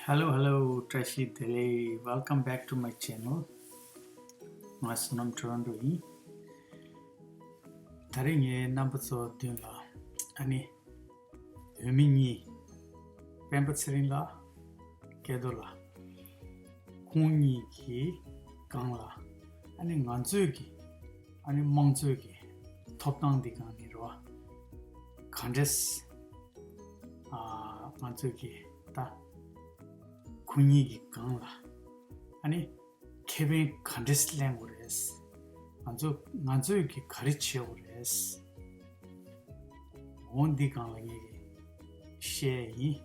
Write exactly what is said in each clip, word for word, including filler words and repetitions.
Hello, hello, བཀྲ་ཤིས་བདེ་ལེགས། Welcome back to my channel. ང་བསོད་ནམས་Toronto་ཡིན། ད་རེས་ངས་རྣམ་པ་ཚོ་མདུན་ལ་ཨ་ནི་བོད་མི་གཉིས། སྤེན་པ་ཚེ་རིང་ལགས། སྐལ་རྡོར་ལགས། ཁོང་གཉིས་ཀྱི་སྒང་ལ་ཨ་ནི་ང་ཚོའི་གི་ཨ་ནི་དམངས་གཙོའི་གི་ཐོབ་ཐང་འདི་སྒང་ནས་རེད་བ། ག་འདྲས་ཨ་ང་ཚོའི་གི་ད་ཁོ་གཉིས་ཀྱི་སྒང་ལ་ཨ་ནི་ཁེ་ཕན་ག་འདྲས་ལེན་དགོས་རེད། ང་ཚོ་ང་ཚོས་གི་ག་རེ་བྱེད་དགོས་རེད། འོ་འདི་སྒང་ལ་ངས་གི་བཤད་ཡིན།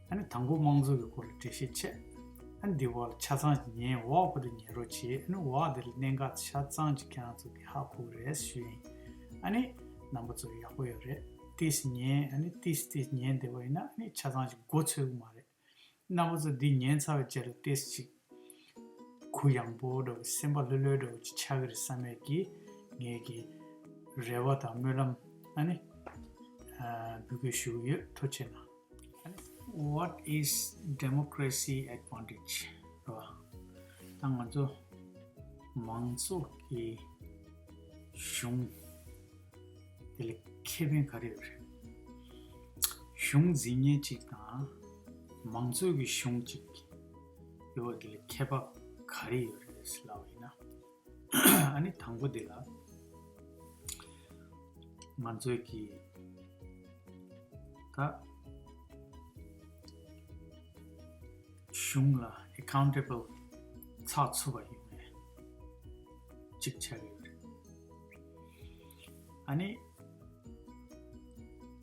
ཨ་ནི་དང་པོ་དམངས་གཙོ་གི་སྐོར་ལ་འགྲེལ་བཤད་བྱས། ཨ་ནི་འདི་བར་ལ་ཆ་ཚང་ཞིག་ཉན། འོག་བར་དུ་ཉན་རོགས་བྱེད། ཨ་ནི་འོག་འདི་ལ་གནད་འགག་ཆ་ཚང་ཞིག་ཁྱེད་རང་ཚོ་གི་ཧ་གོ་གི་རེད་ཞུ་ཡིན། ཨ་ནི་རྣམ་པ་ཚོ་ཡག་པོ་ཡོད་རེད། ཏིས་ཉན། ཨ་ནི་ཏིས་ཏིས་ཉན་བསྡད་པ་ཡིན་ན་ཨ་ནི་ཆ་ཚང་ཞིག་མགོ་ཚོས་གི་མ་རེད། རྣམ་པ་ཚོ་འདི་ཉན་ཚར་བའི་རྗེས་ལ་ཏིས་ཅིག་གུ་ཡངས་པོ་འདྲ་བོ་ཅིག་སེམས་པ་ལྷོད་ལྷོད་འདྲ་བོ་ཅིག་ཆགས་ཀྱི་རེད་བསམ་ཡས་ཀྱི་ངས་ཀྱི་རེ་བ་དང་སྨོན་ལམ་ཨ་ནི་ཨ་འབུལ་དགོས་ཞུ་གི་ཡོད། ཐུགས་རྗེ་གནང་། What is democracy advantage? རེད་བ། ད་ང་ཚོ་མང་གཙོ་གི་གཞུང་དེ་ལ་ཁེ་ཕན་ག་རེ་ཡོད་རེད། གཞུང་འཛིན་མཁན་གཅིག་དང་མང་གཙོའི་གི་གཞུང་གཅིག་ཡོད་པ་དེ་ལ་ཁྱད་པར་ག་རེ་ཡོད་རེད་ལབ་པ་ཡིན་ན། ཨ་ནི་དང་པོ་དེ་ལ་ང་ཚོའི་གི་ད་གཞུང་ལ་ཨེ་ཁའུན་ཊེ་བལ་ཚགས་ཚུད་པ་ཡོང་ཡས་གཅིག་ཆགས་ཀྱི་ཡོད་རེད། ཨ་ནི་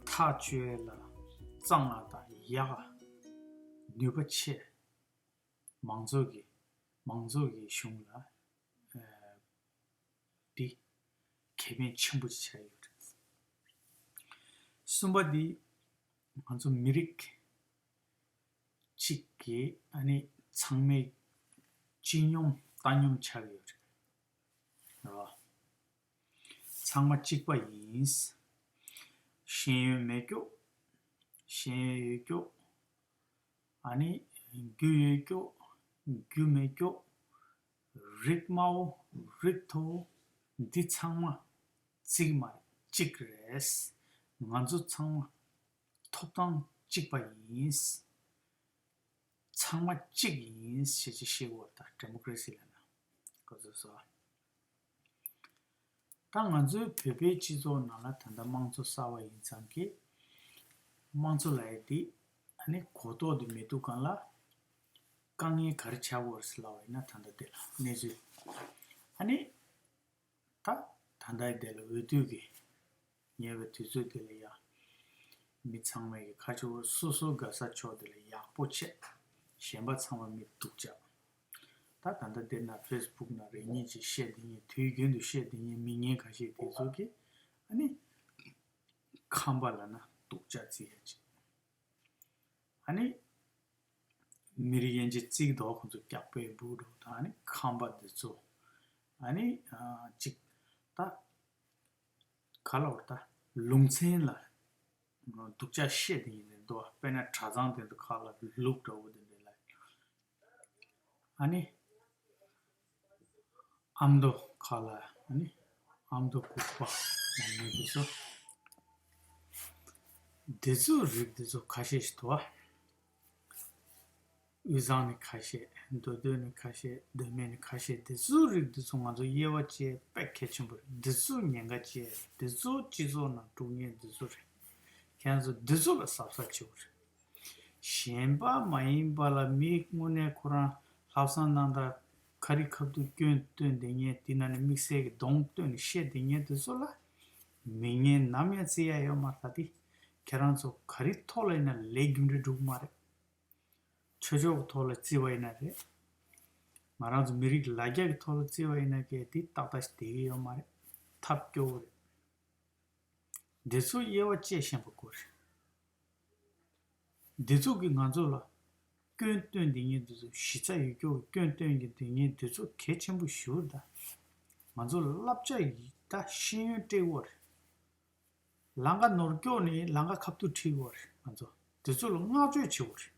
ཐག་གཅོད་ལ་གཙང་བ་དང་ཡག་ནུས་པ་ཆེ། མང་གཙོ་གི་མང་གཙོ་གི་གཞུང་ལ་ཨ་འདི་ཁེ་ཕན་ཆེན་པོ་ཅིག་ཆགས་ཡོད་རེད། གསུམ་པ་འདི་ང་ཚོ་མི་རིགས་གཅིག་གི་ཨ་ནི་ཚང་མའི་སྤྱི་སྙོམས་ལྟ་སྙོམས་ཆགས་ཡོད་རེད། རེད་བ། ཚང་མ་གཅིག་པ་ཡིན། ཤེས་ཡོན་མེད་ཀྱོག་ཤེས་ཡོན་ཡོད་ཀྱོག་ཨ་ནི་རྒྱུ་ཡོད་ཀྱོག་རྒྱུ་མེད་ཀྱོག་རིགས་དམའ་བོ་རིགས་མཐོ་བོ་འདི་ཚང་མ་གཅིག་མ་གཅིག་རེད། ང་ཚོ་ཚང་མ་ཐོབ་ཐང་གཅིག་པ་ཡིན། ཚང་མ་གཅིག་ཡིན་ཞེས་ཅིག་བཤད་དགོས་པ་དང་ཌེ་མོ་ཀ་རེ་སི་ལབ་ན་གོ་ཚོད་སོ། ད་ང་ཚོའི་བོད་པའི་སྤྱི་ཚོགས་ནང་ལ་ད་ལྟ་དམངས་གཙོ་གསར་བ་ཡིན་ཙང་གི་དམངས་གཙོ་ལབ་ཡས་འདི་ཨ་ནི་གོ་རྟོགས་འདི་མེད་དུས་སྒང་ལ་དཀའ་ངལ་ག་རེ་ཆགས་ཀྱི་ཡོད་རེད་ཟེར་ལབ་པ་ཡིན་ན། ད་ལྟ་དེ་ལ་གནས་ཚུལ་ཨ་ནི་ད་ད་ལྟ་འདི་ལ་འོས་བསྡུ་གི་ཉེ་བའི་དུས་ཚོད་འདི་ལ་ཡ་མི་ཚང་མས་གི་ཁ་ཕྱོགས་སོ་སོ་དགའ་ས་ཕྱོགས་འདི་ལ་ཡག་པོ་བྱས། གཞན་པ་ཚང་མ་མི་སྡུག་ཅག་ད་ད་ལྟ་འདིར་ན་ཕེ་སི་བུག་ན་རེ་གཉིས་ཅིག་བཤད་དེ་ཉིན་དུས་རྒྱུན་དུ་བཤད་དེ་ཉིན་མི་ངན་ཁ་ཤས་དེ་ཚོ་གི་ཨ་ནི་ཁམས་པ་ལབ་ན་སྡུག་ཅག་བརྩི་ཡ་ཅིག་ཨ་ནི་མི་རིགས་དབྱེ་འབྱེད་བརྩི་གི་འདུག་ཁོང་ཚོ་སྐྱག་པའི་འབུ་འདྲ་དང་ཨ་ནི་ཁམས་པ་འདི་ཚོ་ཨ་ནི་ཅིག་ད་ག་ལ་བར་ད་ལུང་ཚན་ལ་སྡུག་ཅག་བཤད་དེ་ཡིན་ནས་འདུག་དཔེར་ན་གྲྭ་ཚང་དེ་ཚོ་ཁག་ལ་ལུག་འདྲ་བོ་དེ་འདྲ་ལ་ཨ་ནི་ཨ་མདོ་ཁག་ལ་ཨ་ནི་ཨ་མདོ་ལྐུགས་པ་ཡང་མིན་དེ་ཚོ་དེ་ཚོ་རིགས་དེ་ཚོ་ཁ་ཤས་ཤིག་འདུག་དབུས་གཙང་ནས་ཁ་ཤས། མདོ་སྟོད་ནས་ཁ་ཤས། མདོ་སྨད་ནས་ཁ་ཤས། དེ་ཚོའི་རིགས་དེ་ཚོ་ང་ཚོ་དབྱེ་བ་ཕྱེ་དཔེ་གལ་ཆེན་པོ་རེད། དེ་ཚོ་ཉེན་ཁ་ཆེ་རེད། དེ་ཚོ་སྤྱི་ཚོགས་ནང་འགྲོ་མཁན་དེ་ཚོ་རེད། ཁྱེད་ཚོ་དེ་ཚོ་ལ་གཟབ་གཟབ་བྱེད་དགོས་རེད། གཞན་པ་མ་ཡིན་པ་ལ་མི་དངོས་གནས་ཁོ་རང་ལྷག་བསམ་རྣམ་དག་ཁ་རི་ཁ་ཐུག་སྐྱོན་བཏོན་བསྡད་མཁན་དེ་ན་ནས་དམིགས་བསལ་གྱི་གདོང་བཏོན་ནས་བཤད་བསྡད་མཁན་དེ་ཚོ་ལ་མི་ངན་ནམ་ཡང་བརྩི་ཡ་ཡོད་མ་རེད། ད་དེ་ཁྱེད་རང་ཚོ་ག་རི་ཐོག་ལ་ཡིན་ན་ལས་རྒྱུ་འབྲས་འགྲུབ་མ་རེད། ཆོས་ཕྱོགས་ཀྱི་ཐོག་ལ་བརྩི་བ་ཡིན་ན་རེད། ང་རང་ཚོ་མི་རིགས་ལ་རྒྱ་གི་ཐོག་ལ་བརྩི་བ་ཡིན་ན་གལ་ཏེ་ཏག་ཏག་ཞིག་བསྡད་ཀྱི་ཡོད་མ་རེད། ཐབས་སྐྱོ་བོ་རེད། འདི་ཚོ་དབྱེ་བ་དཔྱད་ཤེས་པ་དགོས་རེད། འདི་ཚོ་གིས་ང་ཚོ་ལ་སྐྱོན་བཏོན་བསྡད་མཁན་འདི་ཚོ་གཞི་རྩ་ཡོད་སྐྱོ་གི་སྐྱོན་བཏོན་གྱི་བསྡད་མཁན་འདི་ཚོ་གལ་ཆེན་པོ་ཞེ་པོ་རེད། ད་ང་ཚོ་ལ་བསླབ་བྱ་ཡི་ད་ཤེས་ཡོན་སྤྲད་དགོས་རེད། ལམ་ཁ་ནོར་སྐྱོག་ནས་ལམ་ཁ་ཁ་ཐུག་ཁྲིད་དགོས་རེད། ང་ཚོ་དེ་ཚོ་ལ་བསྔགས་བརྗོད་བྱེད་དགོས་རེད།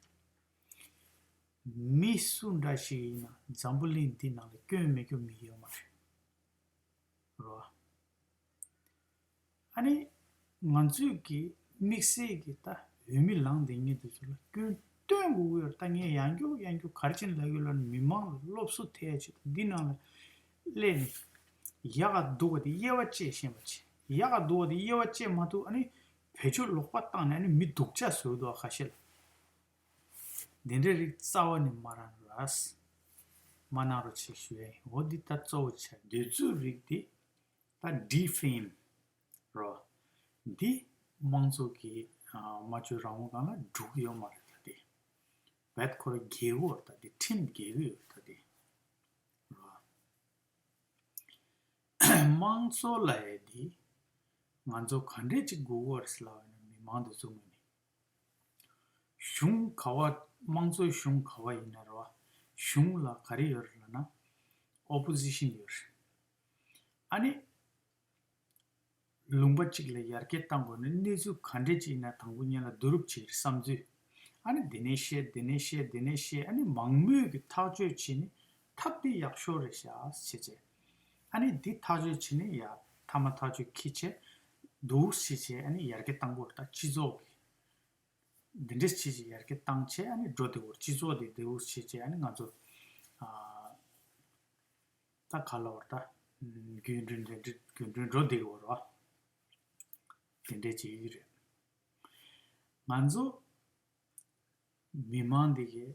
མི་སུ་འདྲ་ཞིག་ཡིན་ན་འཛམ་བུ་གླིང་འདི་ནང་ལ་སྐྱོན་མེད་རྒྱུ་མི་ཡོད་མ་རེད། རོ། ཨ་ནི། ང་ཚོས་ཀྱི་དམིགས་བསལ་གྱི་ད་འོས་མི་ལངས་བསྡད་མཁན་དེ་ཚོ་ལ་སྐྱོན་སྟོན་དགོས་ཀྱི་ཡོད་རེད། ད་ངས་ཡང་བསྐྱར་ཡང་བསྐྱར་ག་རེ་བྱས་ནས་ལབ་ཡོད་ལབ་ན། མི་མང་ལ་སློབ་གསོ་ཐེབས་ཡ་ཆེད་དུ་འདི་ནང་ལ་སླེབས་ནས་ཡག་ག་སྡུག་ག་དེ་དབྱེ་བ་བཅད་ཤེས་པ་བྱེད། ཡག་ག་སྡུག་ག་དེ་དབྱེ་བ་བཅད་མ་ཐུབ། ཨ་ནི་བེད་སྤྱོད་ལོག་པ་བཏང་ནས་ཨ་ནི་མི་སྡུག་ཅག་བཟོ་གི་འདུག་ཁ་ཤས་ལ། འདི་འདྲའི་རིགས་རྩ་བ་ནས་མ་རང་ར། མ་གནང་རོགས་བྱེད་ཞུ་ཡ་ཡིན། འོ་འདི་ད་གཙོ་བོ་ཆགས། འདོད་རྩུབ་རིགས་འདི་ད་ཌི་ཕེམ་རོ། འདི་དམངས་གཙོ་གི་ཨ་སྨྲ་བརྗོད་རང་དབང་སྒང་ལ་འགྲོ་གི་ཡོད་མ་རེད། ད་འདི་རྦད་ཁོ་རང་རྒྱལ་གོ་རེད། ད་འདི་ཁྲིམས་འགལ་གི་ཡོད་རེད། ད་འདི་རོ། དམངས་གཙོ་ལབ་ཡ་འདི་ང་ཚོ་ག་འདྲས་ཅིག་དགོས་ཀྱི་ཡོད་རེད་ལབ་ཡ་ན། མི་མང་འདི་ཚོ་ངོས་ནས་གཞུང་ག་བ། དམངས་གཙོའི་གཞུང་ག་བ་ཡིན་ན་རེད་བ། གཞུང་ལ་ག་རེ་ཡོད་རེད་ལབ་ན། ཨོ་པོ་ཟི་ཤན་ཡོད་རེད། ཨ་ནི་ལུང་པ་གཅིག་ལ་ཡར་རྒྱས་གཏང་དགོས་ན་གནས་ཚུལ་ག་འདྲས་ཅིག་ཡིན་ན་དང་པོ་ཉིད་ལ་བསྡུ་རུབ་བྱེད་ཀྱི་རེད། བསམ་ཚུལ། ཨ་ནི་འདི་ནས་བཤད། འདི་ནས་བཤད། འདི་ནས་བཤད། ཨ་ནི་མང་མོས་ཀྱི་ཐག་གཅོད་བྱས་ནས་ཐབས་འདི་ཡག་ཤོས་རེད་ཤག་བྱས་བྱས། ཨ་ནི་འདི་ཐག་གཅོད་བྱས་ནས་ཡ་མཐའ་མ་ཐག་གཅོད་འཁྱེར་བྱས་འདུག་བྱས་བྱས། ཨ་ནི་ཡར་རྒྱས་གཏང་དགོས་རེད། ད་སྤྱི་ཚོགས་ཀྱི་འདི་འདྲས་བྱས་བྱས་ཡར་རྒྱས་བཏང་བྱས། ཨ་ནི་འགྲོ་བདེ་བོར། སྤྱི་ཚོགས་འདི་བདེ་བོ་བྱས་བྱས། ཨ་ནི་ང་ཚོ་ཨ་ད་ག་ལབ་དགོས་རེད། ད་རྒྱུན་འགྲོས་འདི་འདྲས་རྒྱུན་འགྲོས་འགྲོ་བདེ་བོར་རོ། དེ་འདྲས་བྱེད་ཀྱི་རེད། ང་ཚོ་མི་མང་འདི་གས་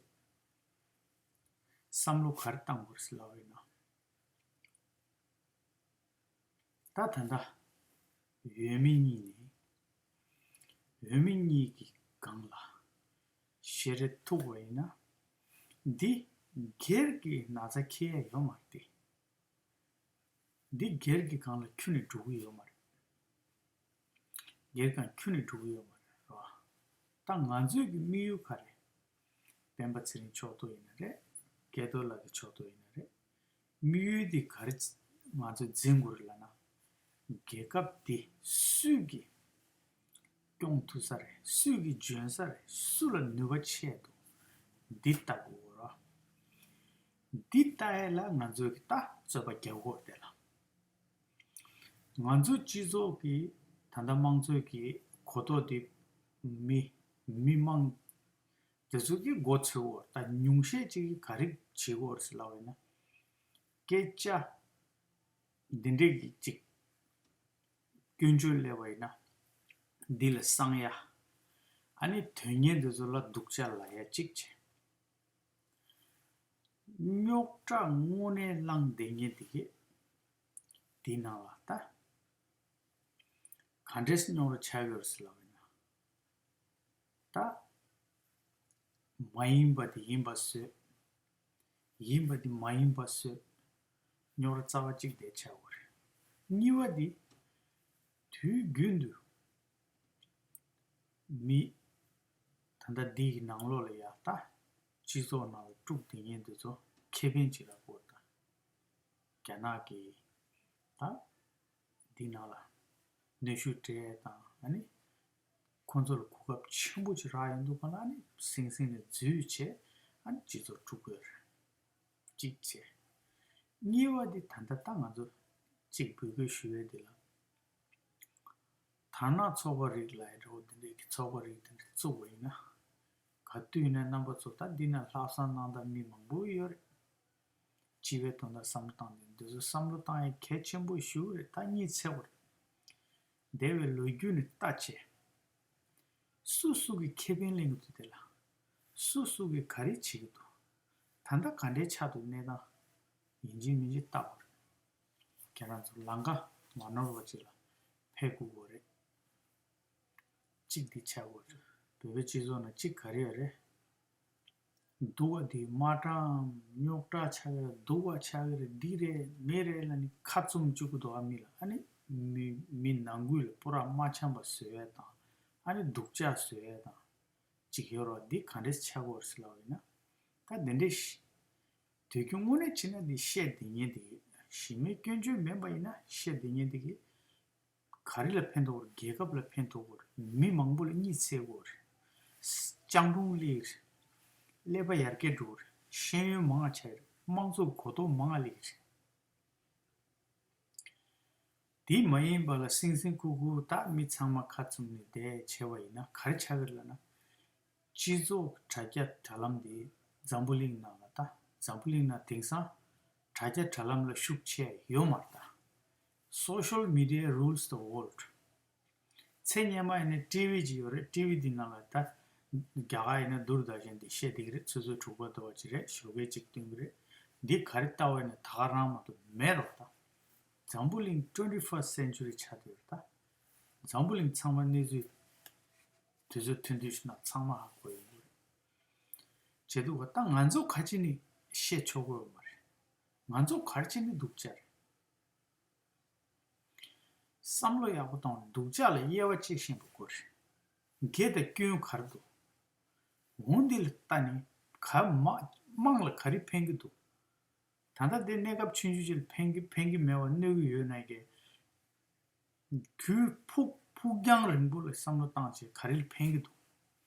བསམ་བློ་ག་རེ་བཏང་དགོས་རེད་ལབ་ཡིན་ན། ད་ད་ལྟ་འོས་མི་གཉིས་ནས་འོས་མི་གཉིས་ཀྱི་སྒང་ལ་ཞལ་རས་ཐུག་པ་ཡིན་ན། འདི་སྒེར་གྱི་ན་ཚ་འཁྱེར་ཡ་ཡོད་མ་རེད་དེ། འདི་སྒེར་གྱི་སྒང་ལ་ཁྱོན་ནས་འགྲོ་གི་ཡོད་མ་རེད། སྒེར་སྒང་ཁྱོན་ནས་འགྲོ་གི་ཡོད་མ་རེད་རོ། ད་ང་ཚོའི་གི་དམིགས་ཡུལ་ག་རེ། སྤེན་པ་ཚེ་རིང་མཆོག་ཏུ་ཡིན་ན་རེད། སྐལ་རྡོར་ལགས་ཀྱི་མཆོག་ཏུ་ཡིན་ན་རེད། དམིགས་ཡུལ་འདི་ག་རེ། ང་ཚོས་འཛིན་དགོས་རེད་ལབ་ན། རྒྱལ་ཁབ་འདི་སུས་ཀྱིས་སྐྱོང་ཐུབ་ས་རེད། སུས་ཀྱིས་འཇོན་ས་རེད། སུ་ལ་ནུས་པ་ཆེ་འདུག་འདི་ལྟ་དགོས་རོ། འདི་ལྟ་ཡས་ལ་ང་ཚོས་ཀྱི་ད་རྩོད་པ་རྒྱག་དགོས་རེད་ལ། ང་ཚོ་སྤྱི་ཚོགས་ཀྱི་ད་ལྟ་དམངས་གཙོའི་གི་གོ་རྟོགས་དེ་མི་མི་མང་དེ་ཚོ་གི་མགོ་ཚོས་དགོས་རེད། ད་ཉུང་ཤས་ཅིག་གིས་ག་རེ་བྱེད་དགོས་རེད་ལབ་པ་ཡིན་ན། སྐད་ཆ་འདི་འདྲས་ཀྱི་ཅིག་སྐྱོན་བརྗོད་སླེབས་པ་ཡིན་ན། འདི་ལ་གསང་ཡ། ཨ་ནི་དོན་གཉེར་འདི་ཚོ་ལ་སྡུག་ཅག་ལབ་ཡ་གཅིག་བྱས། རྙོག་དྲ་དངོས་གནས་བསླངས་བསྡད་མཁན་འདི་གས་འདི་ནང་ལ་ད་ག་འདྲས་རྙོག་དྲ་ཆགས་ཡོད་རེད་ཟེར་ལབ་པ་ཡིན་ན། ད་མ་ཡིན་པ་འདི་ཡིན་པ་བཟོས། ཡིན་པ་འདི་མ་ཡིན་པ་བཟོས། རྙོག་དྲ་རྩ་བ་གཅིག་དེ་ཆགས་ཡོད་རེད། གཉིས་པ་འདི་དུས་རྒྱུན་དུ་མི་ད་ལྟ་འདི་ཡི་ནང་ལོགས་ལ་ཡ་ད་སྤྱི་ཚོགས་ནང་ལ་དཀྲུགས་བསྡད་མཁན་འདི་ཚོ་ཁེ་ཕན་ཅིག་རག་དགོས་ད། རྒྱ་ནག་གི་ད་འདི་ནང་ལ་གནོན་ཤུགས་སྤྲད་དང་། ཨ་ནི་ཁོང་ཚོ་ལ་གོ་སྐབས་ཆེན་པོ་ཅིག་རག་ཡོང་དུས་ག་ལ། ཨ་ནི་སིང་སིང་ནས་འཛུལ་བྱས། ཨ་ནི་སྤྱི་ཚོགས་དཀྲུག་དགོས་རེད། གཅིག་བྱས། གཉིས་པ་འདི་ད་ལྟ་ད་ང་ཚོ་གཅིག་འབོད་སྐུལ་ཞུ་ཡས་འདི་ལ། དར་ནག་ཚོགས་པ་རིགས་ལ་ཡི་འདྲ་བོ་འདི་འདྲའི་གི་ཚོགས་པ་རིགས་འདི་འདྲ་བཙུགས་པ་ཡིན་ན། ག་དུས་ཡིན་ན་རྣམ་པ་ཚོ་ད་འདི་ན་ལྷག་བསམ་གནང་སྟངས་མི་མང་པོ་ཡོད་རེད། སྤྱི་པའི་དོན་དག་བསམ་བློ་བཏང་སྟེ་འདི་ཚོ་བསམ་བློ་བཏང་ཡ་གལ་ཆེན་པོ་ཞིག་རེད། ད་གཉིད་སད་དགོས་རེད། འདས་པའི་ལོ་རྒྱུས་ནས་ལྟ་བྱས། སུ་སུ་གི་ཁེ་ཕན་ལེན་གི་འདུག་དེ་ལ། སུ་སུ་གི་ག་རེ་བྱེད་ཀྱི་འདུག་ད་ལྟ་ག་འདྲའི་ཆགས་འདུག་གནས་སྟངས་ཡིན་གཅིག་མིན་གཅིག་ལྟ་དགོས་རེད། ཁྱེད་རང་ཚོ་ལམ་ཁ་མ་ནོར་བ་ཅིག་ལ་ཕེབས་དགོས་དགོས་རེད། གཅིག་འདི་ཆགས་དགོས་རེད། བོད་པའི་སྤྱི་ཚོགས་ནང་གཅིག་ག་རེ་ཡོད་རེད། སྡུག་པ་འདི་མ་དྲངས། རྙོག་དྲ་ཆགས་ཀྱི་རེད། སྡུག་པ་ཆགས་ཀྱི་རེད། འདི་རེད་མི་རེད་ལབ་ནས་ཁ་བཙུམ་བཅུག་གི་འདུག་ཨ་མི་ལ། ཨ་ནི་མི་མི་ནང་ཁུལ་ལ་སྤོ་ར་མ་འཆམ་པ་བཟོ་ཡས་དང་། ཨ་ནི་སྡུག་ཅག་བཟོ་ཡས་དང་ཅིག་ཡོད་རེད་བ། འདི་ག་འདྲས་ཆགས་ཀྱི་ཡོད་རེད་ཟེར་ལབ་པ་ཡིན་ན། ད་འདི་འདྲས་ཤི། དུས་རྒྱུན་དངོས་གནས་བྱས་ན་འདི་བཤད་བསྡད་མཁན་འདི་གཞི་མེད་སྐྱོན་བརྗོད་མིན་པ་ཡིན་ན་བཤད་བསྡད་མཁན་འདི་གིས། ག་རེ་ལ་ཕན་ཐོགས་རེད། རྒྱལ་ཁབ་ལ་ཕན་ཐོགས་རེད། མི་མང་པོ་ལ་གཉིད་སད་དགོས་རེད། སྤྱང་གྲུང་སླེབས་རེད། ཀླད་པ་ཡར་རྒྱས་འགྲོ་ ཤེས་ཡོན་མང་ང་ཆགས་ཡོད་རེད། དམངས་གཙོ་གོ་རྟོགས་མང་ང་སླེབས་ཀྱི་རེད། དེ་མ་ཡིན་པ་ལ་སིང་སིང་ཀུ་ཀུ་ད་མི་ཚང་མ་ཁ་བཙུམ་ནས་བསྡད་བྱས་པ་ཡིན་ན་ག་རེ་ཆགས་ཀྱི་རེད་ལབ་ན། སྤྱི་ཚོགས་དྲ་རྒྱ་དྲ་ལམ་དེ་འཛམ་བུ་གླིང་ནང་ལ་ད་འཛམ་བུ་གླིང་ནང་དེང་སང་དྲ་རྒྱ་དྲ་ལམ་ལ་ཤུགས་ཆེ་ཡོད་མ་རེད་ད། Social media rules the world. ཚེ་སྔོན་མ་ཡིན་ན་ཊི་ཝི་ཅིག་ཡོད་རེད། ཊི་ཝི་འདི་ནང་ལ་ད་རྒྱ་གར་ཡིན་ན་དུར་དར་ཤན་འདི་བཤད་བསྡད་ཀྱི་རེད། ཆུ་ཚོད་དྲུག་པ་དོ་བ་ཅིག་རེད། ཞོགས་ཀས་ཅིག་སྟོན་གྱི་རེད། འདི་ག་རེ་ལྟ་བ་ཡིན་ན་ད་ག་རང་མ་གཏོགས་མེད་རོགས་ད། འཛམ་བུ་གླིང་twenty first century ཆགས་བསྡད་ཡོད་རེད་ད། འཛམ་བུ་གླིང་ཚང་མ་གནས་ཚུལ་དུས་ཚོད་ཐུང་ཐུང་ཞིག་ནང་ཚང་མ་ཧ་གོ་ཡོང་གི་རེད། བྱས་འདུག་ག་ད་ང་ཚོ་ག་ཅི་ནས་བཤད་ཆོག་གི་ཡོད་མ་རེད། ང་ཚོ་ག་ཅི་ནས་སྡུག་ཅག་རེད། བསམ་བློ་ཡག་པོ་བཏང་བ་སྡུག་ཅག་ལ་དབྱེ་བ་དཔྱད་ཤེས་པ་དགོས་རེད། དགེ་དང་སྐྱོན་ག་རེ་འདུག་འོ་འདི་ལ་ལྟ་ནས་ག་མ་དམངས་ལ་ག་རེ་ཕན་གྱི་འདུག་ད་ལྟ་འདི་གནས་སྐབས་ཆུང་ཆུང་ཅིག་ལ་ཕན་གྱི་ཕན་གྱི་མེད་པ་གནོད་ཀྱི་ཡོད་ན་གི། དུས་ཕུགས་ཕུགས་རྒྱང་རིང་པོ་ལ་བསམ་བློ་བཏང་བྱས་ག་རེ་ལ་ཕན་གྱི་འདུག་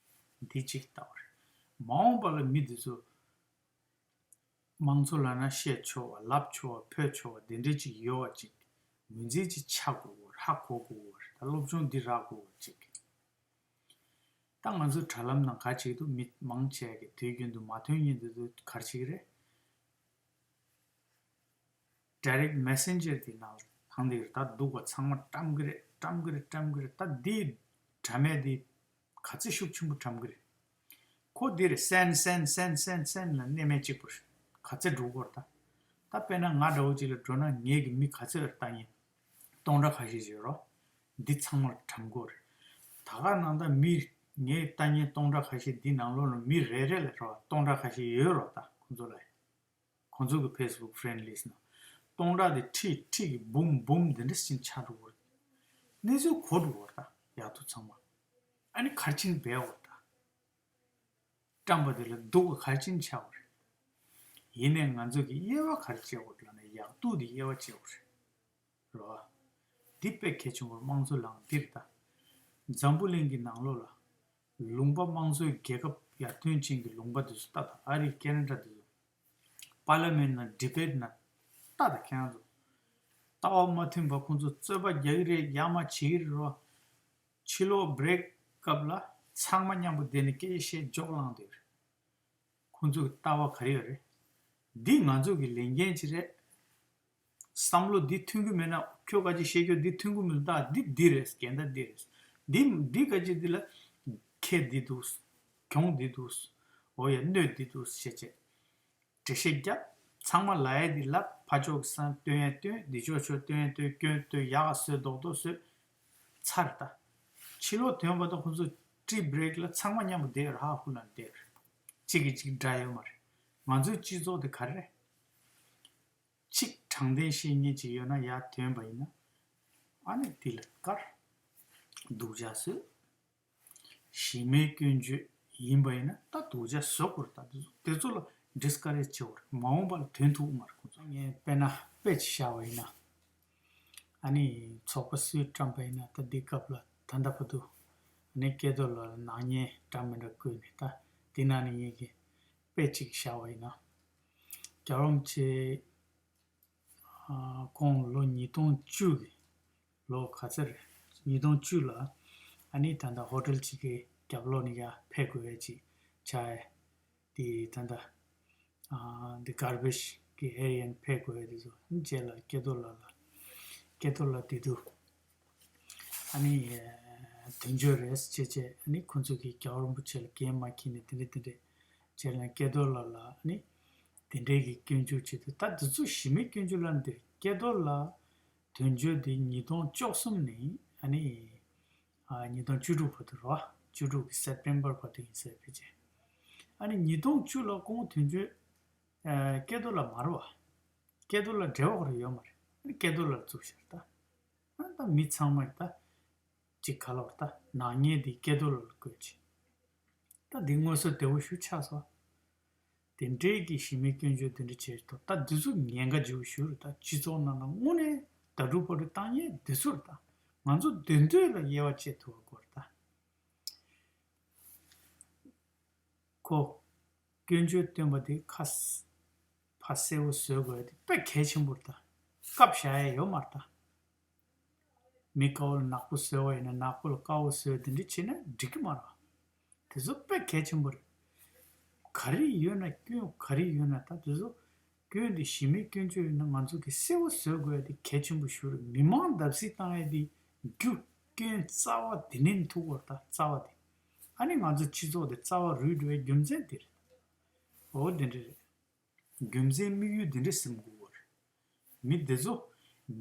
འདི་གཅིག་ལྟ་བ་རེད། མ་འོངས་པ་ལ་མི་འདི་ཚོ་དམངས་གཙོ་ལབ་ན་བཤད་ཆོག་པ་ལབ་ཆོག་པ་ཕོད་ཆོག་པ་དེ་འདྲའི་ཅིག་ཡོད་པ་ཅིག་ངོས་འཛིན་ཅིག་ཆགས་དགོས་པ་རེད། ཧ་གོ་དགོས་པ་རེད། ད་སློབ་སྦྱོང་འདི་རག་དགོས་པ་ཅིག་ད་ང་ཚོའི་དྲ་ལམ་ནང་ག་ཅིག་འདུག་མི་མང་ཆེ་གི་དུས་རྒྱུན་དུ་མ་ཐོན་མཁན་འདི་ཚོ་ག་རེ་བྱེད་ཀྱི་རེད། Direct Messenger དེ་ནང་ལ་ཐང་དེ་ད་སྡུག་པ་ཚང་མ་བཀྲམ་གི་རེད། བཀྲམ་གི་རེད། བཀྲམ་གི་རེད། ད་འདི་དྲ་མེད་འདི་ག་ཚོད་ཤུགས་ཆེན་པོ་བཀྲམ་གི་རེད། ཁོ་འདི་རེད། སེན་སེན་སེན་སེན་སེན་ལ་གནས་མལ་གཅིག་པུ་རེད། ག་ཚོད་འགྲོ་གི་རེད་ད། ད་དཔེར་ན་ང་འདྲ་བོ་ཅིག་ལ་འགྲོ་ན་ངས་གི་མི་ག་ཚོད་ལ་ལྟ་མཁན་སྟོང་ཕྲག་ཁ་ཤས་ཤིག་རོ། འདི་ཚང་མར་བཀྲམ་དགོས་རེད། ད་ག་ནང་ད་མི་ངས་ལྟ་མཁན་སྟོང་ཕྲག་ཁ་ཤས་འདི་ནང་ལོགས་ལ་མི་རེ་རེ་ལ་རོ་སྟོང་ཕྲག་ཁ་ཤས་ཡོད་རོ། ད་ཁོང་ཚོ་ལ་ཁོང་ཚོ་གི་Facebook friend list ནང་སྟོང་ཕྲག་དེ་ཁྲི་ཁྲི་གི་འབུམ་འབུམ་འདི་འདྲ་ཞིག་ཆགས་འགྲོ་གི་རེད། གནས་ཚུལ་གོ་འགྲོ་གི་རེད་ད་ཡག་སྡུག་ཚང་མ། ཨ་ནི་ག་རེ་བྱས་ནས་འབད་དགོས་རེད་ད། བཀྲམ་པ་དེ་ལ་སྡུག་པ་ག་རེ་བྱས་ནས་ཆགས་དགོས་རེད། ཡིན་ནའི་ང་ཚོ་གི་དབྱེ་བ་ག་རེ་བྱེད་དགོས་རེད་ལབ་ན་ཡག་སྡུག་དེ་དབྱེ་བ་བྱེད་དགོས་རེད། རོ། འདི་དཔེ་གལ་ཆེན་པོ་དམངས་གཙོ་ལངས་འདིར་ལྟ། འཛམ་བུ་གླིང་གི་ནང་ལོགས་ལ། ལུང་པ་དམངས་གཙོའི་རྒྱལ་ཁབ་ཡར་ཐོན་ཅན་གྱི་ལུང་པ་དེ་ཚོ་ལྟ་དང་། ཨ་རི་ཁེ་ན་ཌ་དེ་ཚོ། པར་ལི་མེན་ནང་ཌི་བེཊ་ནང་ལྟ་དང་ཁྱེད་རང་ཚོ། ལྟ་བ་མ་མཐུན་པ་ཁོང་ཚོ་རྩོད་པ་རྒྱག་གི་རེད། ཡར་མར་བྱེད་ཀྱི་རེད་རོ། ཕྱི་ལོགས་བྷི་རེག་སྐབས་ལ་ཚང་མ་མཉམ་པོ་བསྡད་ནས་སྐད་ཆ་བཤད་འཇོག་ལངས་འདུག་ཁོང་ཚོ་གི་ལྟ་བ་ག་རེ་ཡོད་རེད། འདི་ང་ཚོ་གི་ལས་འགན་ཅིག་རེད། བསམ་བློ་འདི་མཐུན་གི་མེད་ན་ཁྱོད་ག་ཅིག་བཤད་རྒྱུ་འདི་མཐུན་གི་མི་འདུག་ད་འདི་འདི་རེད། འགལ་ཟླ་འདི་རེད། འདི་འདི་ག་ཅིག་འདི་ལ་ཁེ་འདི་འདུག་གྱོང་འདི་འདུག་འོ་ཡ་གནོད་འདི་འདུག་བཤད་བྱས། འགྲེལ་བཤད་རྒྱབ། ཚང་མ་ལབ་ཡ་འདི་ལབ། ཕར་ཕྱོགས་ཀྱི་སང་སྟོན་ཡ་སྟོན། འདི་ཕྱོགས་ཕྱོགས་སྟོན་ཡ་སྟོན། སྐྱོན་སྟོན། ཡག་ག་བཟོས་རྡོག་རྡོག་བཟོས། ཚར་ད། ཕྱི་ལོགས་ཐོན་པ་དང་ཁོང་ཚོ་ཊི་བྷི་རེག་ལ་ཚང་མ་མཉམ་པོ་བསྡད་ཡོད་རེད། ཧ་ཧུ་ལ་བསྡད་ཡོད་རེད། གཅིག་གིས་གཅིག་འདྲ་ཡོད་མ་རེད། ང་ཚོའི་སྤྱི་ཚོགས་དེ་ག་རེ་རེད། གཅིག་དྲང་བདེན་བཤད་མཁན་ཅིག་ཡོད་ན་ཡར་ཐོན་པ་ཡིན་ན། ཨ་ནི་དེ་ལ་དཀར། སྡུག་ཅག་བཟོས། གཞི་མེད་སྐྱོན་བརྗོད་ཡིན་པ་ཡིན་ན་ད་སྡུག་ཅག་བཟོ་དགོས་རེད། ད་དེ་ཚོ་དེ་ཚོ་ལ་ཌིས་ཀ་རེཇ་བྱེད་དགོས་རེད། མ་འོངས་པ་ལ་དོན་ཐུག་མ་རེད་ཁོང་ཚོ། ངས་དཔེར་ན་དཔེ་ཅིག་བཞག་པ་ཡིན་ན། ཨ་ནི་ཚོགས་པ་སུས་བཀྲམ་པ་ཡིན་ན་ད་འདི་སྐབས་ལ་ད་ལྟ་བར་དུ་ཨ་ནི་སྐལ་རྡོར་ལགས་ལ་ནག་ཉེས་འདྲ་མི་འདྲ་བཀོད་ནས། ད་འདི་ནང་ནས་ངས་ཀྱི་དཔེ་ཅིག་བཞག་པ་ཡིན་ན། རྒྱལ་བ་རིན་པོ་ཆེ་ཨ་ཁོང་ལོ་ཉིས་སྟོང་བཅུ་གི་ལོ་ག་ཚོད་རེད། ཉིས་སྟོང་བཅུ་ལ་ཨ་ནི་ད་ལྟ་ཧོ་ཊེལ་གཅིག་གི་རྒྱབ་ལོགས་ནས་ཡར་ཕེབས་དགོས་ཡ་ཅིག་ཆགས་ཡ། དེ་ད་ལྟ་ཨ་འདི་གར་བེཇ་གི་ཨེ་རི་ཡ་ནས་ཕེབས་དགོས་ཡ་དེ་ཚོ་རྗེས་ལ་སྐལ་རྡོར་ལགས་ལ་སྐལ་རྡོར་ལགས་དེ་དུས་ཨ་ནི་དོན་གཅོད་རེད་ཅེས་བྱས། ཨ་ནི་ཁོང་ཚོ་གིས་རྒྱལ་བ་རིན་པོ་ཆེ་ལ་འགན་མ་འཁྱེར་ནས་དེ་འདྲ་དེ་འདྲ་བྱས་ན་སྐལ་རྡོར་ལགས་ལ་ཨ་ནི་དེ་འདྲའི་གི་སྐྱོན་བརྗོད་བྱེད་དུས། ད་དེ་ཚོ་གཞི་མེད་སྐྱོན་བརྗོད་ལབ་ན་དེ་རེད། སྐལ་རྡོར་ལགས་དོན་གཅོད་དེ་ཉིས་སྟོང་བཅུ་གསུམ་ནས་ཨ་ནི་ཨ་ཉིས་སྟོང་བཅུ་དྲུག་བར་དུ་རེད་བ། བཅུ་དྲུག་གི་སེབ་ཊེམ་པར་བར་དུ་ཡིན་ས་རེད་ཕལ་ཆེར། ཨ་ནི་ཉིས་སྟོང་བཅུ་ལ་ཁོང་དོན་གཅོད་ཨ་སྐལ་རྡོར་ལགས་མ་རེད་བ། སྐལ་རྡོར་ལགས་འབྲེལ་བ་ཁོ་རང་ཡོད་མ་རེད། ཨ་ནི་སྐལ་རྡོར་ལགས་བཙུགས་ཤག་ད། ཨ་ད་མི་ཚང་མས་ད་ཅིག་ག་ལབ་ད་ནག་ཉེས་འདི་སྐལ་རྡོར་ལགས་ལ་བཀོད་ཅིག་ད་འདི་དངོས་སུ་བདེ་བོ་ཞིག་ཆགས་སོང་། དེ་འདྲའི་གི་གཞི་མེད་སྐྱོན་བརྗོད་དེ་འདྲ་བྱས་ཐོག་ད་འདི་ཚོ་ཉེན་ཁ་ཆེ་བོ་ཞིག་རེད། ད་སྤྱི་ཚོགས་ནང་ལ་དངོས་གནས་ད་དྲུག་པ་རུ་བཏང་ཡས་འདི་ཚོ་རེད། ད་ང་ཚོ་བདེན་དོན་ལ་དབྱེ་བ་ཕྱེ་ཐུབ་པ་དགོས་རེད་ད། ཁོ་ སྐྱོན་བརྗོད་བཏོན་པ་དེ་ཁ་ཕ་གསལ་པོ་བཟོ་དགོས་དེ་དཔེ་གལ་ཆེན་པོ་རེད་ད། སྐབས་བཞག་ཡ་ཡོད་མ་རེད་ད། མི་དཀར་པོ་ལ་ནག་པོ་བཟོས་པ་ཡིན་ན་ནག་པོ་ལ་དཀར་པོ་བཟོས་དེ་འདྲ་བྱས་ན་འགྲིག་གི་མ་རེད། དེ་ཚོ་དཔེ་གལ་ཆེན་པོ་རེད། ག་རེ་ཡོད་ན་སྐྱོན་ག་རེ་ཡོད་ན་ད་དེ་ཚོ་སྐྱོན་དེ་གཞི་མེད་སྐྱོན་བརྗོད་ཡིན་ན་ང་ཚོ་གི་གསལ་པོ་བཟོ་དགོས་ཡ་དེ་གལ་ཆེན་པོ་ཞིག་རེད། མི་མང་བརྡབ་གསིག་བཏང་ཡ་དེ་རྒྱུ་སྐྱོན་རྩ་བ་དེ་ནས་ཐུག་པ་རེད་ད། རྩ་བ་དེ། ཨ་ནི་ང་ཚོ་སྤྱི་ཚོགས་དེ་རྩ་བ་རུལ་འགྲོ་བའི་རྒྱུ་མཚན་དེ་རེད། འོ་དེ་འདྲ་རེད། རྒྱུ་མཚན་དམིགས་ཡུལ་འདི་འདྲ་སེམས་དགོས་པ་རེད། མི་འདི་ཚོ་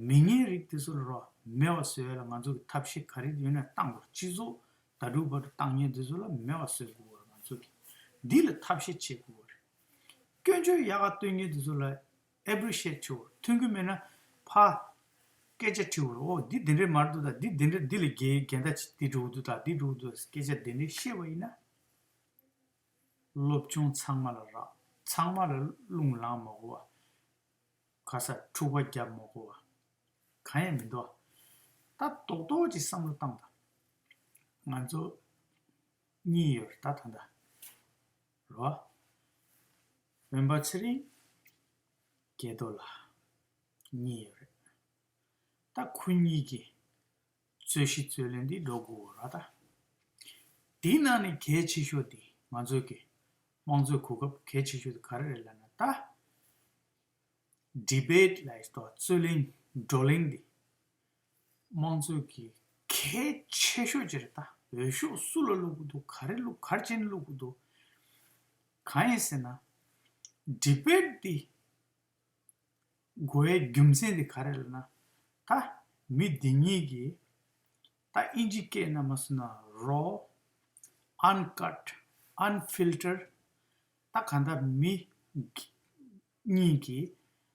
མི་ངན་རིགས་འདི་ཚོ་ལ་རོགས་མེད་པ་བཟོ་ཡ་ལ་ང་ཚོ་གི་ཐབས་ཤེས་ག་རེ་ཡོད་ན་བཏང་དགོས། སྤྱི་ཚོགས་ད་དྲུག་བར་དུ་བཏང་མཁན་འདི་ཚོ་ལ་མེད་པ་བཟོ་དགོས་པ་རེད། ང་ཚོ་གི་འདི་ལ་ཐབས་ཤེས་བྱེད་དགོས་པ་རེད། སྐྱོན་བརྗོད་ཡག་ག་སྟོན་མཁན་འདི་ཚོ་ལ་ཨེ་པི་རི་ཤི་ཨེཊ་བྱེད་དགོས། མཐུན་གྱི་མེད་ན་ཕར་སྐད་ཆ་དྲི་དགོས་རེད། འོ་འདི་འདི་འདྲས་མ་འདུག་ད། འདི་འདི་འདྲས། འདི་ལ་འགལ་འགལ་ཟླ་ཅིག་འདི་འགྲོ་གི་འདུག་ད། འདི་འགྲོ་གི་འདུག་སྐད་ཆ་འདི་འདྲས་བཤད་པ་ཡིན་ན། སློབ་སྦྱོང་ཚང་མ་ལ་རག་ཚང་མ་ལ་རླུང་ལངས་མ་དགོས་པ། ག་ས་འཁྲུག་པ་རྒྱབ་མ་དགོས་པ། གང་ཡང་མི་འདུག་ད་རྡོག་རྡོག་ཅིག་བསམ་བློ་བཏང་དང་། ང་ཚོ་གཉིས་ཡོད་རེད་ད། ད་ལྟ་རོ། སྤེན་པ་ཚེ་རིང་། རྒྱལ་རྡོར་ལགས། གཉིས་ཡོད་རེད། ད་ཁོ་གཉིས་ཀྱི་རྩོད་གཞི་རྩོད་ལེན་འདི་འགྲོ་དགོས་ར་ད། དེའི་ནང་ནས་གལ་ཆེ་ཤོས་འདི་ང་ཚོའི་གི་དམངས་གཙོའི་གོ་སྐབས་གལ་ཆེ་ཤོས་འདི་ག་རེ་རེད་ལབ་ན་ད། ཌི་བེཊ་ལབ་ཡས་ད་རྩོད་གླེང་བགྲོ་གླེང་འདི་དམངས་གཙོའི་གི་གལ་ཆེ་ཤོས་ཅིག་རེད་ད། འོས་ཤོག་སུ་ལ་བླུག་གི་འདུག་ག་རེ་བླུག་ག་རེ་བྱས་ནས་བླུག་གི་འདུག་གང་ཡིན་ཟེར་ན། ཌི་བེཊ་འདི་དགོས་ཡའི་རྒྱུ་མཚན་དེ་ག་རེ་ལབ་ན། ད་མི་འདི་གཉིས་ཀྱིས་ད་ཨིན་ཇི་སྐད་ནང་མ་སོང་ན་རོ། ཨན་ཀཊ། ཨན་ཕིལ་ཊར། ད་གང་ལྟར་མི་གཉིས་ཀྱིས་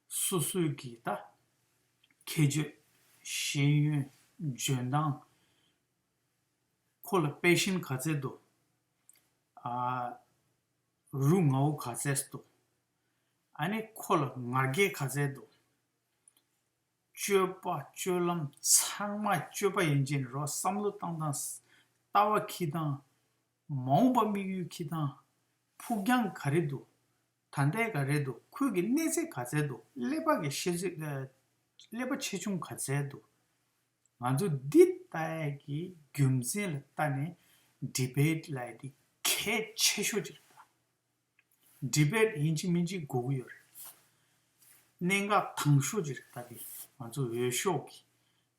སོ་སོའི་གི་ད་ཁྱད་ཆོས། ཤེས་ཡོན། འཇོན་ཐང་། ཁོ་ལ་པེ་ཤན་ག་ཚད་འདུག་ཨ། རུ་ང་བོ་ག་ཚད་འདུག་ཨ་ནི་ཁོ་ལ་ང་རྒྱལ་ག་ཚད་འདུག་སྤྱོད་པ་སྤྱོད་ལམ་ཚང་མ་སྤྱོད་པ་ཡན་ཆད་རོ། བསམ་བློ་བཏང་སྟངས། ལྟ་བ་འཁྱེར་སྟངས། མ་འོངས་པ་དམིགས་ཡུལ་འཁྱེར་སྟངས། ཕུགས་རྒྱང་ག་རེ་འདུག་ད་ལྟའི་ག་རེ་འདུག་ཁོའི་གི་གནས་ཚད་ག་ཚད་འདུག་ཀླད་པ་གི་ཤེས་ཚད། ཀླད་པ་ཆེ་ཆུང་ག་ཚད་འདུག་ང་ཚོ་འདི་ལྟ་ཡ་གི་རྒྱུ་མཚན་ལ་ལྟ་ནས་ཌི་བེཊ་ལབ་ཡ་དེ་གལ་ཆེ་ཤོས་ཅིག་རེད་ད། ཌི་བེཊ་ཡིན་གཅིག་མིན་གཅིག་དགོས་ཀྱི་ཡོད་རེད། གནད་འགག་དང་ཤོས་ཅིག་རེད་ད་འདི། ང་ཚོ་འོས་ཤོག་གི་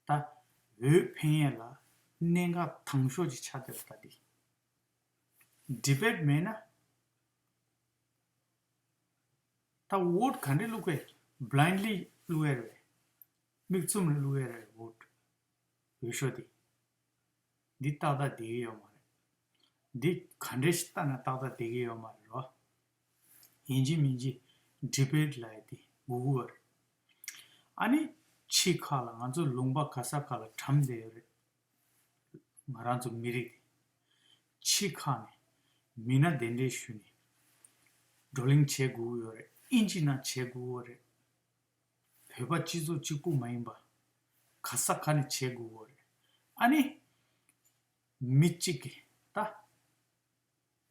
ད་འོས་འཕེན་ཡས་ལ་གནད་འགག་དང་ཤོས་ཅིག་ཆགས་བསྡད་རེད་ད་འདི། ཌི་བེཊ་མེད་ན་ད་ཝོཊ་ག་འདྲས་བླུག་གི། བྷི་ལའིན་ཌི་ལི་བླུག་ཡས་རེད། མིག་བཙུམ་ལ་བླུག་ཡས་རེད་ཝོཊ། འོས་ཤོག་འདི། འདི་ཏག་ཏག་བསྡད་ཀྱི་ཡོད་མ་རེད། འདི་ག་འདྲས་ཤིག་ལྟ་ན་ཏག་ཏག་བསྡད་ཀྱི་ཡོད་མ་རེད་རོ། ཡིན་གཅིག་མིན་གཅིག་ཌི་བེཊ་ལབ་ཡ་དེ་དགོས་ཀྱི་ཡོད་རེད། ཨ་ནི་ཕྱི་ཁ་ལ་ང་ཚོ་ལུང་པ་ག་ས་ག་ལ་གྲམ་བསྡད་ཡོད་རེད། ང་རང་ཚོ་མི་རིགས་དེ་ཕྱི་ཁ་ནས་མི་སྣ་གདན་འདྲེན་ཞུས་ནས་བགྲོ་གླེང་བྱེད་དགོས་ཀྱི་ཡོད་རེད། དབྱིན་ཇི་ནང་བྱེད་དགོས་ཀྱི་ཡོད་རེད། བོད་པ་སྤྱི་ཚོགས་གཅིག་པུ་མ་ཡིན་པ་ག་ས་ག་ནས་བྱེད་དགོས་ཀྱི་ཡོད་རེད། ཨ་ནི་མི་གཅིག་གིས་ད་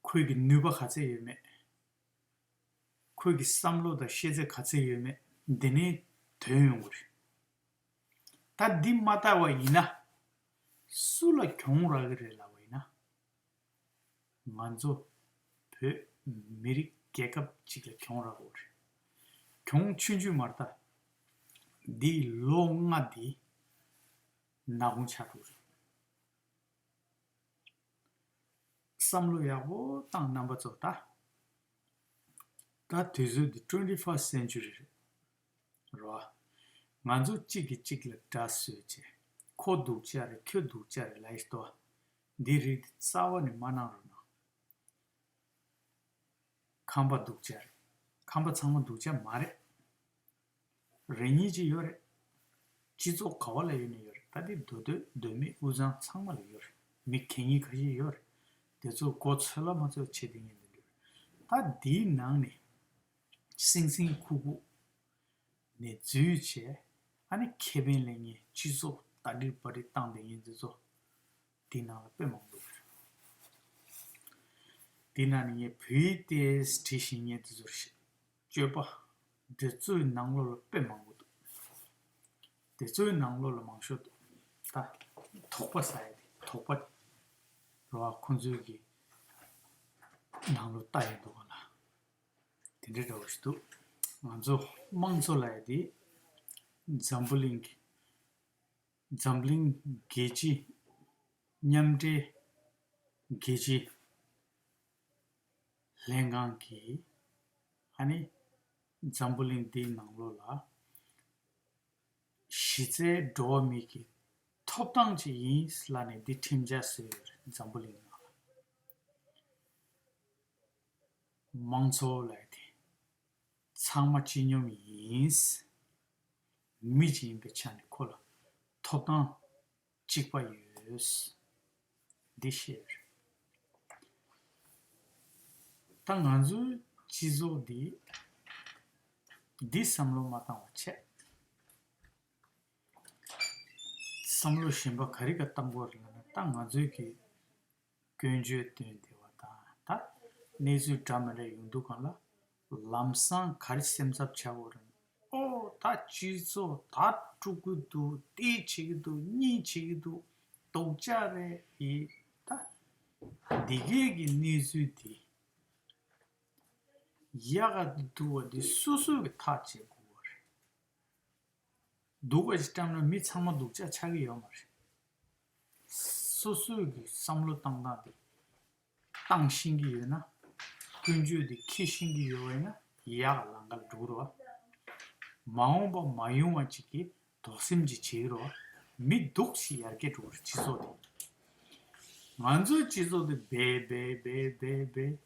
ཁོའི་གི་ནུས་པ་ག་ཚད་ཡོད་མེད། ཁོའི་གི་བསམ་བློ་དང་ཤེས་ཚད་ག་ཚད་ཡོད་མེད་འདི་ནས་ཐོན་ཡོང་གི་རེད། ད་འདི་མ་བལྟ་བ་ཡིན་ན་སུ་ལ་གྱོང་རག་གི་རེད་ལབ་པ་ཡིན་ན། ང་ཚོ་བོད་མི་རིགས་རྒྱལ་ཁབ་ཅིག་ལ་གྱོང་རག་གི་རེད། གྱོང་ཆུང་ཆུང་མ་རེད་ད། འདི་ལོ་ལྔ་འདི་ནག་ཁུང་ཆགས་འགྲོ་གི་རེད། བསམ་བློ་ཡག་པོ་བཏང་རྣམ་པ་ཚོ་ད། ད་དུས་ཚོད་འདི་twenty first century་རེད་རོ། ང་ཚོ་གཅིག་གིས་གཅིག་ལ་དགྲ་བཟོས་བྱས། ཁོ་སྡུག་ཅག་རེད་ཁྱོད་སྡུག་ཅག་རེད་ལབ་ཡས་ཏོ། འདི་རིགས་འདི་རྩ་བ་ནས་མ་གནང་རོགས་གནང་། ཁམས་པ་སྡུག་ཅག་རེད། ཁམས་པ་ཚང་མ་སྡུག་ཅག་མ་རེད། རེ་གཉིས་ཅིག་ཡོད་རེད། སྤྱི་ཚོགས་ག་བ་ལ་ཡོད་ནས་ཡོད་རེད། ད་འདི་མདོ་སྟོད་མདོ་སྨད་དབུས་གཙང་ཚང་མ་ལ་ཡོད་རེད། མི་གད་སྙིགས་ཁ་ཤས་ཡོད་རེད། དེ་ཚོ་མགོ་ཚོས་ལ་མ་ཚོས་བྱེད་དེ་ངས་འདི་འདྲ་རེད། ད་འདིའི་ནང་ནས་སིང་སིང་ཁུག་ཁུག་ནས་འཛུལ་བྱས་ཨ་ནི་ཁེ་ཕན་ལེན་མཁན་སྤྱི་ཚོགས་ད་འདྲི་པ་འདྲི་བཏང་བསྡད་མཁན་འདི་ཚོ། དེའི་ནང་ལ་དཔེ་མང་པོ་འདུག་འདི་ནང་ནས་ངས་བོད་ཡིག་ཏོག་ཙམ་བྲིས་ཤིང་ངས་འདི་ཚོར་ཤེས། སྤྱོད་པ་འདི་ཚོའི་ནང་ལོགས་ལ་དཔེ་མང་པོ་འདུག་འདི་ཚོའི་ནང་ལོགས་ལ་མང་ཤོས་འདུག་ད་དོགས་པ་ཟ་ཡ་དེ་དོགས་པ་རོ་ཨ་ཁོང་ཚོའི་གི་ནང་ལོགས་ལྟ་ཡ་འདུག་ག་ལ། དེ་འདྲའི་འདྲ་བོ་ཞིག་འདུག་ང་ཚོ་དམངས་གཙོ་ལབ་ཡ་དེ་འཛམ་བུ་གླིང་གི་འཛམ་གླིང་རྒྱལ་སྤྱི་མཉམ་འབྲེལ་རྒྱལ་སྤྱི་ལྷན་ཁང་གིས་ཨ་ནི་འཛམ་བུ་གླིང་འདིའི་ནང་ལོགས་ལ་གཞི་རྩའི་འགྲོ་བ་མི་གི་ཐོབ་ཐང་ཅིག་ཡིན་ལབ་ནས་འདི་ཁྲིམས་འཆར་བཟོས་ཡོད་རེད། འཛམ་བུ་གླིང་ནང་ལ་དམངས་གཙོ་ལབ་ཡ་དེ་ཚང་མ་སྤྱི་སྙོམས་ཡིན། མི་གཅིག་ཡིན་པའི་ཆ་ནས་ཁོ་ལ་ཐོབ་ཐང་གཅིག་པ་ཡོད། འདི་བཤད་རེད། ད་ང་ཚོའི་སྤྱི་ཚོགས་འདི་འདི་བསམ་བློ་མ་བཏང་བ་བྱས། བསམ་བློ་གཞན་པ་ག་རེ་ག་བཏང་དགོས་རེད་ལབ་ན། ད་ང་ཚོའི་གི་ཀུན་སྤྱོད་སྟོན་བདེ་བ་དང་ད་གནས་ཚུལ་འདྲ་མི་འདྲ་ཡོང་དུས་སྒང་ལ་ལམ་སང་ག་རེ་སེམས་འཚབ་བྱ་དགོས་རེད། ཨོ་ད་སྤྱི་ཚོགས་ད་དཀྲུག་གི་འདུག་དེ་བྱེད་ཀྱི་འདུག་གཉིས་བྱེད་ཀྱི་འདུག་སྡུག་ཅག་རེད་ཡིན། ད་འདི་གའི་གི་གནས་ཚུལ་དེ་ཡག་ག་འདུག་བ་འདི་སོ་སོ་གི་ཐག་བཅད་དགོས་པ་རེད། སྡུག་པ་ཞིག་བཀྲམ་ན་མི་ཚང་མ་སྡུག་ཅག་ཆགས་ཀྱི་ཡོད་མ་རེད། སོ་སོའི་གི་བསམ་བློ་བཏང་སྟངས་དེ་བཏང་ཤེས་ཀྱི་ཡོད་ན། ཀུན་སྤྱོད་དེ་འཁྱེར་ཤེས་ཀྱི་ཡོད་པ་ཡིན་ན་ཡག་ལམ་ཁ་ལ་འགྲོ་གི་རེད་བ། མ་འོངས་པ་མ་ཡོང་བ་ཅིག་གི་དོགས་སེམས་ཅིག་བྱེད་ཀྱི་རེད་བ། མི་སྡུག་ཞིག་ཡར་རྒྱས་འགྲོ་གི་རེད་སྤྱི་ཚོགས་དེ། ང་ཚོའི་སྤྱི་ཚོགས་དེ་སྦས་སྦས་སྦས་སྦས་སྦས།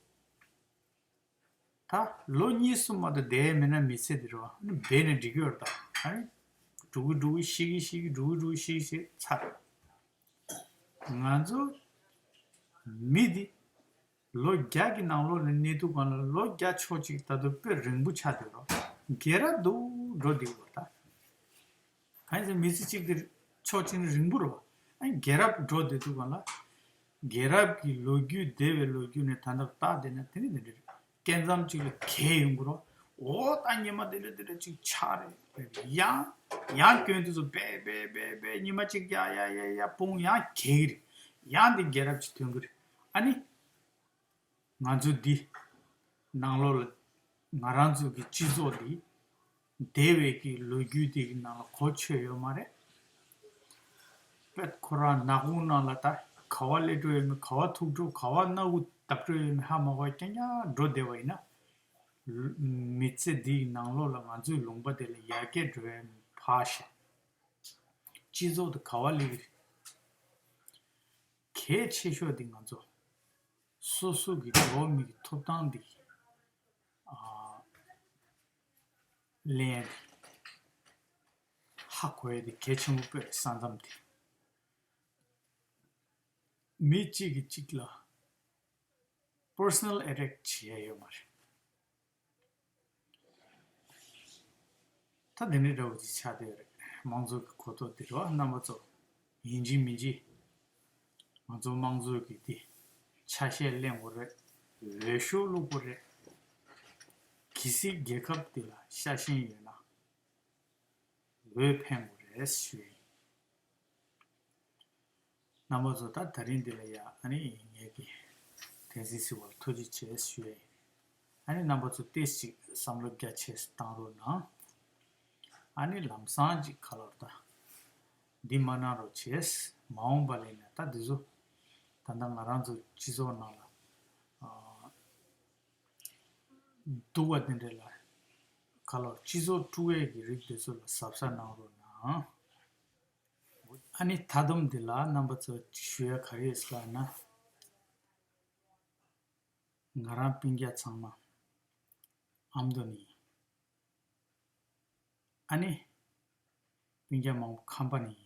ད་ལོ་གཉིས་གསུམ་མ་གཏོགས་བསྡད་མེད་ན་མི་ཚེ་འདི་རུ་ཨ་ནི་སྦས་ནས་འགྲིག་གི་ཡོད་རེད། ད་ཨ་ནི་འགྲོ་གི་འགྲོ་གི་ཤི་གི་ཤི་གི་འགྲོ་གི་འགྲོ་གི་ཤི་གི་ཤི་ཚར། ང་ཚོ་མི་འདི་ལོ་བརྒྱ་གི་ནང་ལོགས་ནས་གནས་དུས་སྒང་ལ་ལོ་བརྒྱ་ཕྱོགས་གཅིག་ད་དུང་དཔེ་རིང་པོ་ཆགས་བསྡད་རོགས། རྒྱལ་རབས་འདུག་འགྲོ་བསྡད་ཡོད་རེད་ད། གང་ཡིན་ཟེར་མི་ཚེ་གཅིག་དེ་ཕྱོགས་གཅིག་ནས་རིང་པོ་རེད་བ། ཨ་ནི་རྒྱལ་རབས་འགྲོ་བསྡད་དུས་སྒང་ལ། རྒྱལ་རབས་ཀྱི་ལོ་རྒྱུས་འདས་པའི་ལོ་རྒྱུས་ནས་ད་ལྟ་བལྟས་བསྡད་ན་དེ་ནི་འདི་འདྲ་རེད། སྐབས་མཚམས་གཅིག་ལ་གས་ཡོང་གི་རེད། འོ་ད་ཉི་མ་འདི་འདྲ་འདི་འདྲ་གཅིག་ཆགས་རེད། ཡང་ཡང་སྐྱོན་དེ་ཚོ་སྦས་སྦས་སྦས་སྦས་ཉི་མ་གཅིག་ཡ་ཡ་ཡ་ཡ་སྤུངས་ཡང་གས་གི་རེད། ཡང་འདི་རྒྱལ་རབས་ཅིག་ཐོན་གི་རེད། ཨ་ནི། ང་ཚོ་འདི་ནང་ལོགས་ལ་ང་རང་ཚོ་གི་སྤྱི་ཚོགས་འདི་འདས་པའི་གི་ལོ་རྒྱུས་དེ་གི་ནང་ལ་གོ་ཆོད་ཡོད་མ་རེད། དཔེ་ཁོ་རང་ནག་ཁུང་ནང་ལ་ད་ག་བ་སླེབས་འགྲོ་ཡོད་མེད། ག་བ་ཐུག་འགྲོ། ག་བ་སྣ་ཁུག་བརྡབ་འགྲོ་ཡོད་མེད་ཧ་མ་གོ་རྐྱང་རྐྱང་འགྲོ་བསྡད་པ་ཡིན་ན། མི་ཚེ་འདིའི་ནང་ལོགས་ལ་ང་ཚོའི་ལུང་པ་དེ་ལ་ཡར་རྒྱས་འགྲོ་ཡ་ཕར་བཞག་སྤྱི་ཚོགས་དེ་ག་བ་སླེབས་ཀྱི་རེད། གལ་ཆེ་ཤོས་དེ་ང་ཚོ་སོ་སོ་གི་འགྲོ་བ་མི་གི་ཐོབ་ཐང་འདི་ཨ་ལེན་ཧ་གོ་ཡ་དེ་གལ་ཆེན་པོ་དཔེ་རེད། ས་མཚམས་དེ་མི་གཅིག་གིས་གཅིག་ལ་པར་སོ་ནལ་ཨེ་ཊེག་བྱེད་ཡ་ཡོད་མ་རེད། ད་དེ་འདྲའི་འདྲ་བོ་ཅིག་ཆགས་བསྡད་རེད། དམངས་གཙོ་གི་གོ་རྟོགས་འདི་རེད་བ། རྣམ་པ་ཚོ་ཡིན་གཅིག་མིན་གཅིག་ང་ཚོ་དམངས་གཙོ་གི་འདི་ཆ་ཤས་ལེན་དགོས་རེད། འོས་ཤོག་བླུག་དགོས་རེད། གལ་སྲིད་རྒྱལ་ཁབ་འདི་ལ་ཤ་ཞེན་ཡོད་ན་འོས་འཕེན་དགོས་རེད་ཞུ་ཡ་ཡིན། རྣམ་པ་ཚོ་ད་ད་རིང་འདི་ལ་ཡ་ཨ་ནི་ངེད་ཀྱི་འཐེན་སྲིང་ཟེར་བ་ལ་ཐུགས་རྗེ་ཆེ་ཞུ་ཡ་ཡིན། ཨ་ནི་རྣམ་པ་ཚོ་ཏོག་ཙམ་བསམ་བློ་རྒྱ་ཆེ་བཏང་རོགས་གནང་། ཨ་ནི་ལམ་སང་ཅིག་ཁ་ལོར་ད་འདི་མ་གནང་རོགས་བྱས། མ་འོངས་པ་ལ་ཡིན་ན་ད་འདི་ཚོ་ད་ལྟ་ང་རང་ཚོ་སྤྱི་ཚོགས་ནང་ལ་ཨ་སྡུག་པ་འདི་འདྲ་ལ་ཁ་ལོར་སྤྱི་ཚོགས་དཀྲུག་ཡས་ཀྱི་རིགས་འདི་ཚོ་ལ་གཟབ་གཟབ་གནང་རོགས་གནང་། ཨ་ནི་ད་དུང་འདི་ལ་རྣམ་པ་ཚོ་ཞུ་ཡ་ག་རེ་ཡོད་ཟེར་ལབ་ན། ང་རང་སྤུན་ཀྱག་ཚང་མ་ཨ་མདོ་ནས་ཡིན། ཨ་ནི་སྤུན་ཀྱག་མང་པོ་ཁམས་པ་ནས་ཡིན།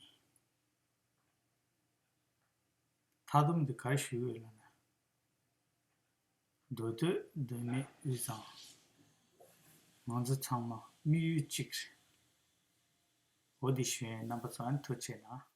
མཐའ་སྡོམ་འདི་ག་རེ་ཞུ་ཡོད་ལབ་ན། འདོད་འདོད་འདོད་མེད་དབུས་གཙང་། ང་ཚོ་ཚང་མ་དམིགས་ཡུལ་གཅིག་རེད། འོ་འདི་ཞུ་ཡིན། རྣམ་པ་ཚོ་ཨ་ནི་ཐུགས་རྗེ་གནང་།